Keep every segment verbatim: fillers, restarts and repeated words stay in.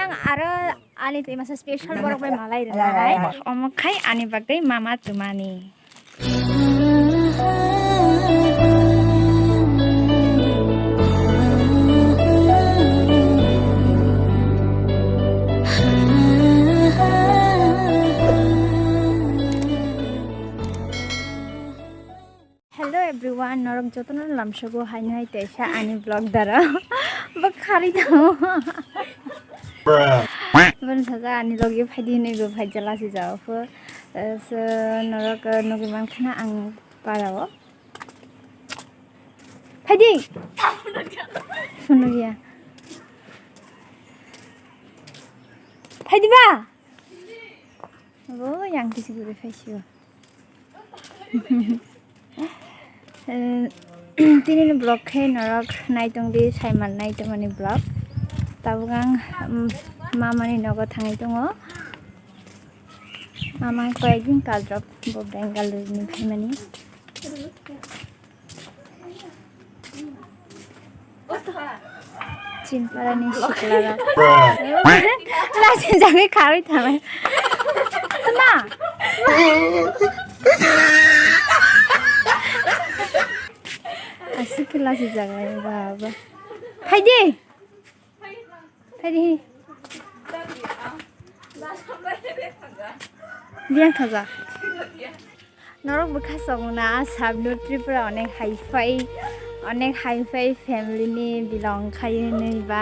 Aro ani twi masa special borok bai malai rwnai. Omo khai ani bagwi mama twmani. Hello everyone, norok jotono lamsogo haino hai teisa ani vlog dara. Bo khari tamo. Bon saja ani logi phaidi hinui bo phaijala si jao pho. Eh, so norok, eh, nugui mankhana ang parao. Phaidi. Phunugya. Phaidi ba. Bo yang kisi guri phaisio. Eh, tini ni vlog khe norok naitung di, saiman naitung ani vlog. Tabuk ang, mm, mama ni nogo thangwi tongo. Mama koyekdin kal rok bo Bengaluru ni phaimani. Chini parani sikla rok. Lachi jagwi kharwi thanai. Tma. Asik lachi jagai baba. Phaidi. Phaidi. Biang thaja. Norok bwkha chongna Sabnu Tripura onek hi-fi, onek hi-fi family ni belong khai hinwi ba,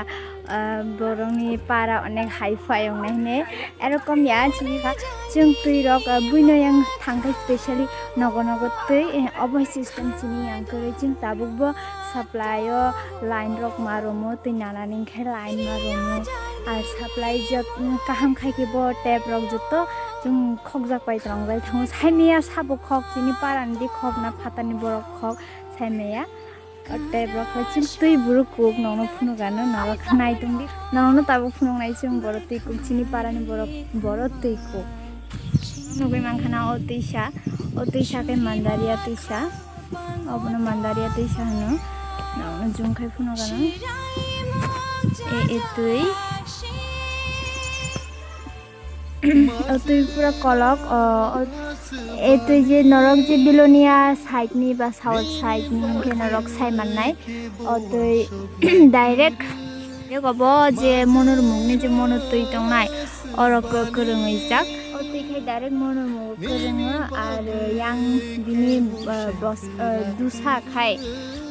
ah, borokni para onek hi-fi wngnai hwnwi. Erokom ya chini kha chwng twi rok, ah, buino yang thangkhai specially nogo nogo twi, eh, obo system chini yang kwrwi chwng tabuk bo supply o line rok ma romo twi nana ni khe line ma romo. Ar supply jot, mm, kaham khai khe bo tap rok joto chwng khokjak pai tong jai thango. Saimaya sabo khok, chini parani di khok na phatani borok khok saimaya. O tap rok khe chwng twi buru kuk nokno phunuk ano norok nai tong di. Nokno tabuk phunuk nai chwng borok twi kuk, chini parani borok borok twi kuk. Nugui mankha na o twisa, o twisa khe Mandaria twisa. Obono Mandaria twisa hwno. Nokno zoom khai phunuk ano. E, e twi. O twi pura kolok, o, o, e twi je norok je Bilonia side ni ba south side ni hwnkhe norok sai mannai. O twi direct, eko bo je monor mungni je monor twi tongnai, oro kwrwngwi jak. O twi khai direct monor mung kwrwngo, ar yang bini, eh, bos-, eh, dusa khai,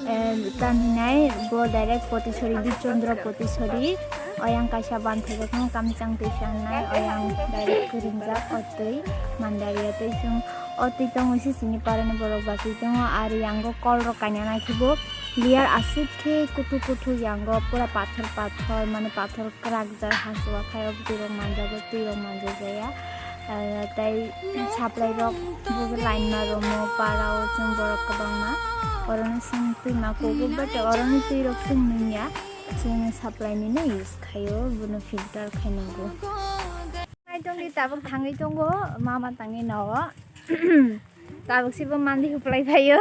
eh, tamhinai bo direct Potisori, Bichandra Potisori. Oyang kaisa banthajak no kamchang twi sangnai, oyang direct kwrwngjak o twi Mandaria twi chwng o twi tongwi se chini parani borok bachwi tongo, ar yango kol rok kainanai khe bo layer aswk khe kuthuk kuthuk yango pura pathor pathor mane pathor kwrakjak hachwk khai o twi rok manjago twi rok manjajaya, ah, tei supply rok bo line ma romo para o chwng borok kwbangma orono chwng twi ma kugo but orono twi rok chwng nungya. Chini supply ni no use khaio, bono filter khai nango. Nai tongdi tabuk thangwi tongo, mama tangwi nogo. Tabuk sibo mandi huplai phaio.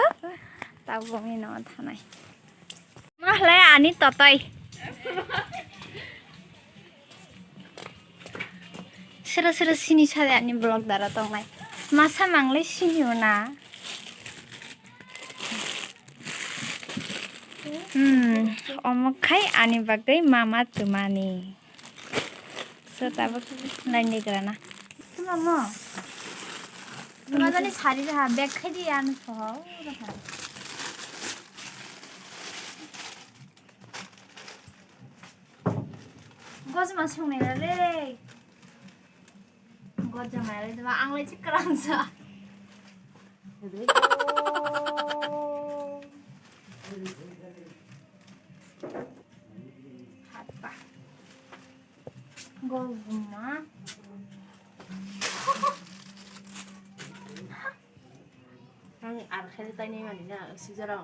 Tabuk bongni nogo thanai. Ma hlai ani totoi. Sero sero sini sade ani vlog dara tongnai. Masa mangle sini o na. Hmm, omo khai ani bagwi mama twmani. So tabuk nai ni grana. Tuma mo. Tuma jani sari raha bag khai di ano soho. Gojma songnai le. Gojma le duma ang le chikrang sa. Hapa. Gojma. Ang ar khai tai ni mani na sijara.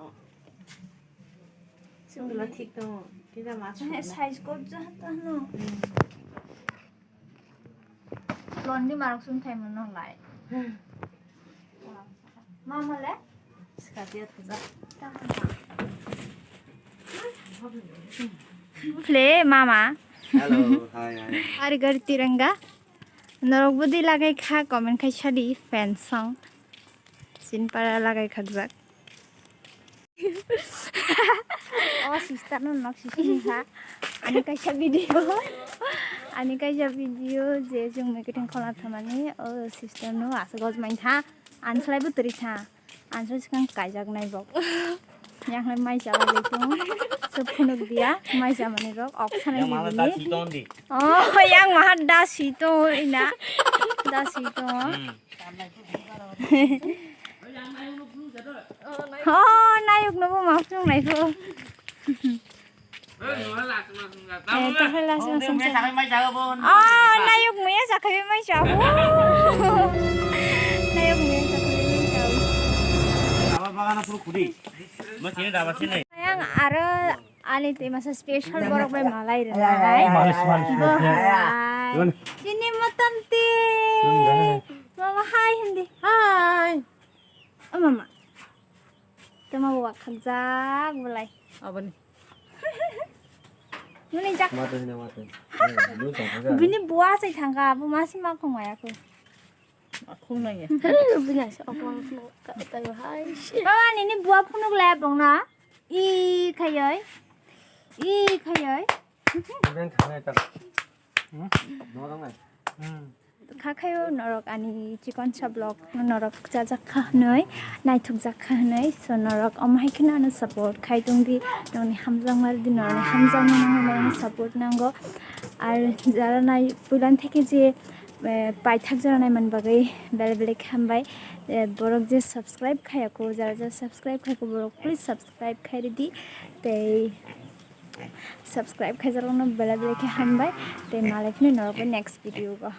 Singla thik tongo. Kida ma. Size kok ja ta no. Londi marok sum thai mono lai. Mama le? Skati athaja. Ple mama. Hello, hi, hi. Ari gari tiranga. Norok budi lagai kha, comment khai sadi, fan song. Sinpara lagai khakjak. O sister no nok sisi ni ha. Ani kaisa video. Ani kaisa video je jung meeting khola thamani. O sister no asa goj main tha. Anslai butri tha. Ansa sikang kaijak nai bok. Yang hai mai cha lai tong. Sub phunuk dia, mai cha mani rok, ok sanai yang maha da bini. Si tong di. Oh, yang maha da si tong ina. Da si tong. Hmm. Oh, nayuk no bo ma phung nai ko. Eh, takhai la sing sing sing. Oh, nayuk muya sakhai mai sa. Nayuk muya sakhai mai sa. Yang aro ani tei masa special borok bai malai rwna hai. Malis, malis, malis. Hai. Chini motom ti. Mama hai hindi. Hai. Oh, mama. Tama bo wak khakjak bolai. Aboni. Nini jak. Mate hina mate. Bini bua sai thangka, abo masi ma khong maya ko. Khong nang ya. Bini asa oklang phunuk ka tayo hai. Baba nini bua phunuk le bong na. I khayoi. I khayoi. Bini thang nai ta. Hmm? No thang nai. Hmm. Kha khayo norok ani chikon sa vlog norok chajak kha hwnwi, naithok jak kha hwnwi, so norok omo hai kheno ano support khai tong di, nokni hamjakma rwdi, norokni hamjakma nangma norokni support nango. Ar jara nai puilan theke je, eh, paithak jora naiman bagwi bele bele khe hambai. Eh, borok je subscribe khayako, jara jara subscribe khayako borok please subscribe khai rwdi tei subscribe khaijalokno bele bele khe hambai tei malai phino norok bai next video o.